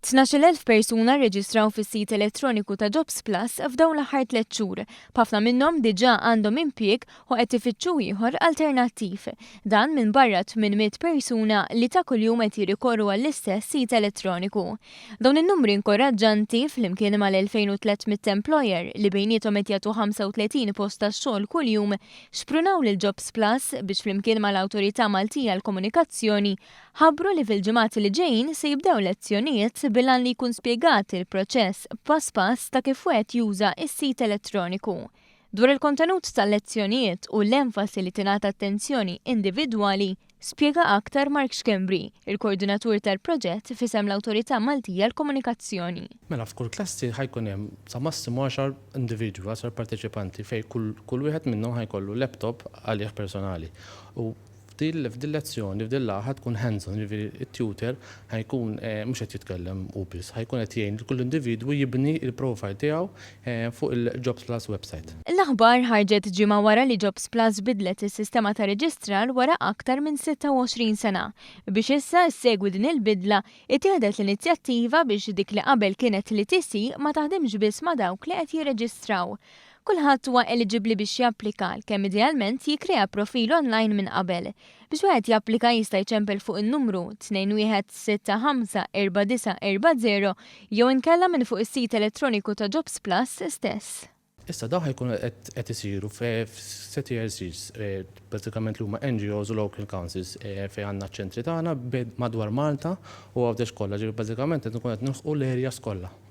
12,000 persuna rreġistraw fis-sit elettroniku ta' Jobsplus f'dawn l-aħħar tlett xhur, b'ħafna minnhom diġà għandhom impjieg u qed ifittxu ieħor alternattiv. Dan minbarra 800 persuna li ta' kuljum qed jirrikorru għall-istess sit elettroniku. Dawn in-numri inkoraġġanti, flimkien mal-2,300 employer li bejniethom qed jagħtu 35 post tax-xogħol kuljum, xprunaw lil Jobsplus biex flimkien mal-Awtorità Maltija għall-Komunikazzjoni ħabbru li fil-ġimgħat li ġejjin se jibdew lezzjonijiet bil-għan li jkun spjegat il-proċess pass pass ta' kif wieħed juża s-sit elettroniku. Dwar il-kontenut tal-lezzjonijiet u l-enfasi li tingħata attenzjoni individwali, spjega aktar Mark Schembri, il-koordinatur tal-proġett f'isem l-Awtorità Maltija għall-Komunikazzjoni. Mela f'kull klassi ħa jkun hemm sa massimu għaxar individwi, għaxar parteċipanti fejn kull kull wieħed minnhom ħa jkollu laptop għalih personali. U F'din lezzjoni, f'din laqgħa ħa tkun hands on, jiġifieri t-tutor ħa jkun mhux qed jitkellem hu biss, ħa jkun qed jgħin lil kull individwu jibni l-profile tiegħu fuq il-Jobsplus website. L-aħbar ħarġet ġimgħa wara li Jobsplus bidlet is-sistema ta' reġistrar wara aktar minn 26 sena. Biex issa ssegwi din il-bidla, ittieħdet l-inizjattiva biex dik li qabel kienet l-ETC ma taħdimx biss ma' dawk li qed jirreġistraw. Kulħadd huwa eliġibbli biex japplika, għalkemm idealment jikkrea profil online minn qabel. Biex wieħed japplika jista' jċempel fuq in-numru 21654940 jew inkella minn fuq is-sit elettroniku ta' Jobsplus stess. Issa dawn ħa jkunu qed isiru f'CTRCs, prattikament li huma NGOs u local councils fejn għandna ċ-ċentri tagħna madwar Malta u Għawdex kollha, ġifieri bażikament qed nkunu qed nilħqu l-areas kollha.